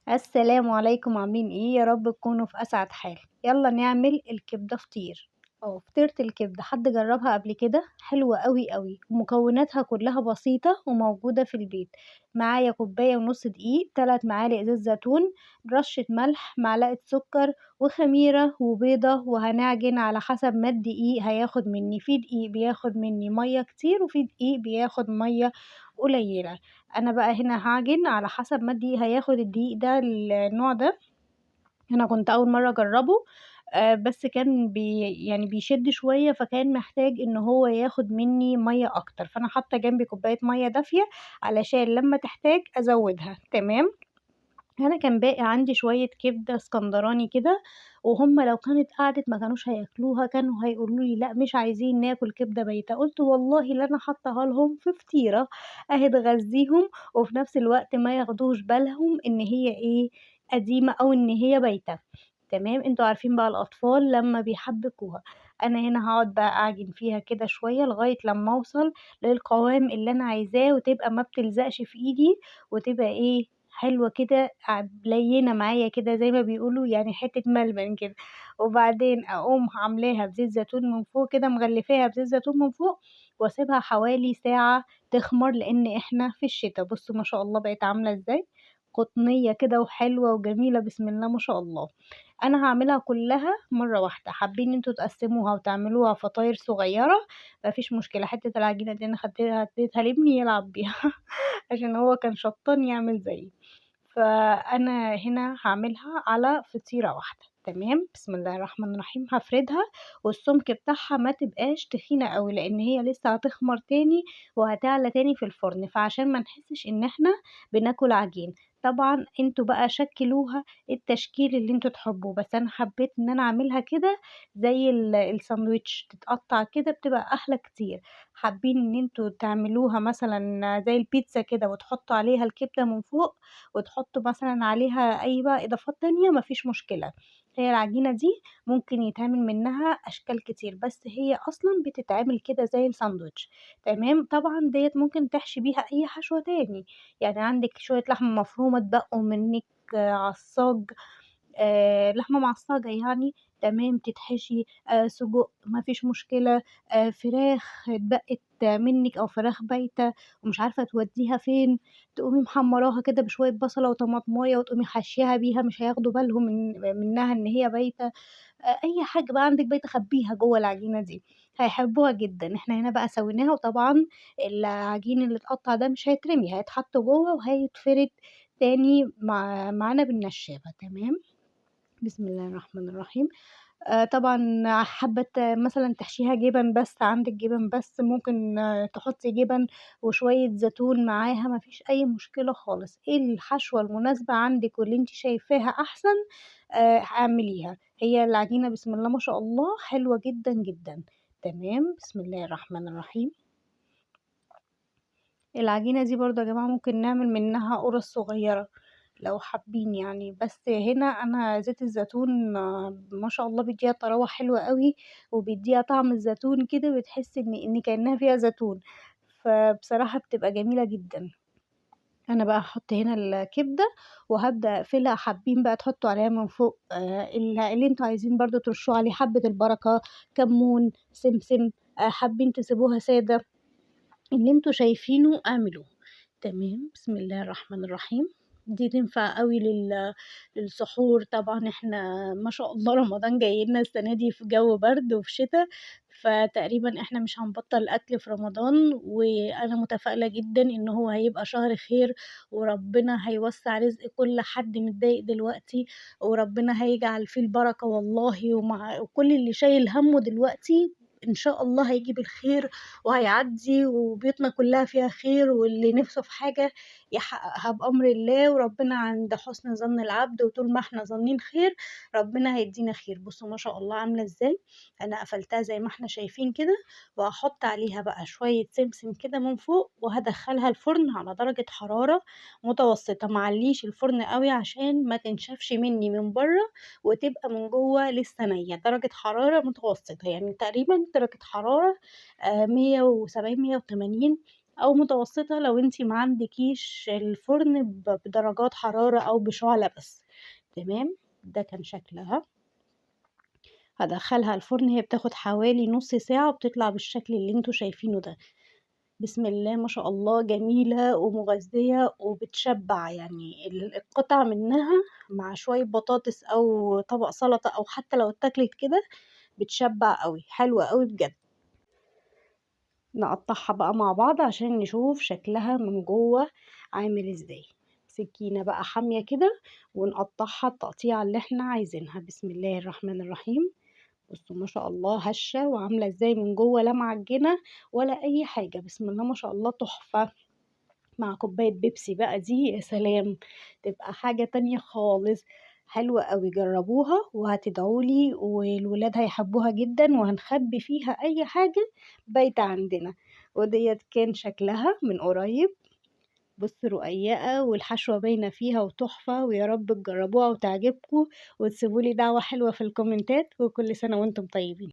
السلام عليكم، عاملين إيه؟ يا رب تكونوا في أسعد حال. يلا نعمل الكبدة فطير أو فطيرة الكبدة. حد جربها قبل كده؟ حلوة أوي أوي، ومكوناتها كلها بسيطة وموجودة في البيت. معايا كوباية ونص دقيق، 3 معالق زيت زيتون، رشة ملح، معلقة سكر وخميرة وبيضة، وهنعجن على حسب ما الدقيق هياخد مني. في دقيق بياخد مني مية كتير وفي دقيق بياخد مية قليلة. أنا بقى هنا هعجن على حسب ما الدقيق هياخد. الدقيق ده النوع ده أنا كنت أول مرة أجربه، بس كان بيشد شوية، فكان محتاج إن هو ياخد مني مية أكتر، فأنا حاطة جنبي كوباية مية دافية علشان لما تحتاج أزودها. تمام. أنا كان باقي عندي شوية كبدة اسكندراني كده، وهُم لو كانت قعدت ما كانوش هياكلوها، كانوا هيقولوا لي لأ مش عايزين ناكل كبدة بايتة. قُلت والله اللي أنا حاطاها لهم في فطيرة أهي تغذيهم، وفي نفس الوقت ما ياخدوش بالهم إن هي إيه قديمة أو إن هي بايتة. تمام. انتوا عارفين بقى الأطفال لما بيحبكوها. أنا هنا هقعد بقى أعجن فيها كده شوية لغاية لما أوصل للقوام اللي أنا عايزاه، وتبقى ما بتلزقش في إيدي، وتبقى إيه حلوة كده، لينة معايا كده زي ما بيقولوا، حتة ملبن كده. وبعدين أقوم عاملاها بزيت زيتون من فوق كده، مغلفاها بزيت زيتون من فوق، واسيبها حوالي ساعة تخمر، لأن إحنا في الشتا. بصوا ما شاء الله بقت عاملة إزاي، قطنية كده وحلوة وجميلة، بسم الله ما شاء الله. أنا هعملها كلها مرة واحدة، حابين إن انتوا تقسموها وتعملوها فطاير صغيرة مفيش مشكلة. حتة العجينة دي أنا اديتها لابني يلعب بيها عشان هو كان شبطان يعمل زيي، فأنا هنا هعملها على فطيرة واحدة. تمام. بسم الله الرحمن الرحيم. هفردها، والسمك بتاعها ما تبقاش تخينة قوي، لأن هي لسه هتخمر تاني وهتعلى تاني في الفرن، فعشان ما نحسش إن إحنا بناكل عجين. طبعا انتوا بقى شكلوها التشكيل اللي انتوا تحبوه، بس انا حبيت ان انا اعملها كده زي الساندوتش، تتقطع كده بتبقى احلى كتير. حابين ان انتوا تعملوها مثلا زي البيتزا كده وتحطوا عليها الكبده من فوق، وتحطوا مثلا عليها اي بقى اضافات تانية، مفيش مشكله. هي العجينه دي ممكن يتعمل منها اشكال كتير، بس هي اصلا بتتعمل كده زي الساندوتش. تمام. طبعا ديت ممكن تحشي بيها اي حشوه تاني، عندك شويه لحمه مفرومه اتبقوا منك عصاج، لحمه معصجه يعني، تمام، تتحشي، سجق مفيش مشكله، فراخ اتبقت منك او فراخ بايته ومش عارفه توديها فين، تقومي محمراها كده بشويه بصله وطماطمايه وتقومي حاشياها بيها، مش هياخدوا بالهم منها ان هي بايته. اي حاجه بقى عندك بايته خبيها جوه العجينه دي، هيحبوها جدا. احنا هنا بقى سويناها، وطبعا العجين اللي اتقطع ده مش هيترمي، هيتحط جوه وهيتفرد تاني معانا بالنشابه. تمام. بسم الله الرحمن الرحيم. طبعا حابه مثلا تحشيها جبن، بس عندك جبن بس ممكن تحطي جبن وشويه زيتون معاها، مفيش اي مشكله خالص. ايه الحشوه المناسبه عندك واللي انت شايفاها احسن، اعمليها. هي العجينه بسم الله ما شاء الله حلوه جدا جدا. تمام. بسم الله الرحمن الرحيم. العجينه دي برضو يا جماعه ممكن نعمل منها قرص صغيره لو حابين بس هنا انا زيت الزيتون، ما شاء الله بيديها طراوه حلوه قوي، وبيديها طعم الزيتون كده، بتحس ان كانها فيها زيتون، فبصراحه بتبقى جميله جدا. انا بقى هحط هنا الكبده وهبدا اقفلها. حابين بقى تحطوا عليها من فوق، اللي انتوا عايزين برضو ترشوا عليه حبه البركه، كمون، سمسم، حابين تسيبوها ساده، اللي انتوا شايفينه اعملوه. تمام. بسم الله الرحمن الرحيم. دي تنفع قوي للسحور. طبعا احنا ما شاء الله رمضان جاي لنا السنه دي في جو برد وفي شتاء، فتقريبا احنا مش هنبطل اكل في رمضان، وانا متفائله جدا ان هو هيبقى شهر خير، وربنا هيوسع رزق كل حد متضايق دلوقتي، وربنا هيجعل فيه البركه والله، وكل اللي شايل همه دلوقتي إن شاء الله هيجي بالخير وهيعدي، وبيوتنا كلها فيها خير، واللي نفسه في حاجة يحققها بأمر الله، وربنا عند حسن ظن العبد، وطول ما احنا ظنين خير ربنا هيدينا خير. بصوا ما شاء الله عاملة ازاي. أنا قفلتها زي ما احنا شايفين كده، وهحط عليها بقى شوية سمسم كده من فوق، وهدخلها الفرن على درجة حرارة متوسطة. معليش الفرن قوي عشان ما تنشفش مني من بره وتبقى من جوه لسه نية. درجة حرارة متوسطة، يعني تقريبا درجة حرارة، 170، 180 أو متوسطة لو أنتِ ما عندكيش الفرن بدرجات حرارة أو بشُعلة بس. تمام، ده كان شكلها. هادخّلها الفرن، هي بتاخد حوالي نُص ساعة وبتطلع بالشكل اللي أنتم شايفينه ده. بسم الله ما شاء الله، جميلة ومغذية وبتشبع، يعني القطعة منها مع شوية بطاطس أو طبق سلطة أو حتى لو اتاكلت كده بتشبع أوي، حلوة أوي بجد. نقطعها بقى مع بعض عشان نشوف شكلها من جوه عامل ازاي. سكينة بقى حامية كده ونقطعها التقطيعة اللي احنا عايزينها. بسم الله الرحمن الرحيم. بصوا ما شاء الله هشة وعاملة ازاي من جوه، لا معجنة ولا أي حاجة، بسم الله ما شاء الله تحفة. مع كوباية بيبسي بقى دي يا سلام، تبقى حاجة تانية خالص. حلوة قوي، جربوها وهتدعولي، والولاد هيحبوها جدا، وهنخبي فيها أي حاجة بايتة عندنا. وديت كان شكلها من قريب، بصوا رقيقة والحشوة باينة فيها وتحفة. ويا رب تجربوها وتعجبكم، وتسيبولي دعوة حلوة في الكومنتات، وكل سنة وانتم طيبين.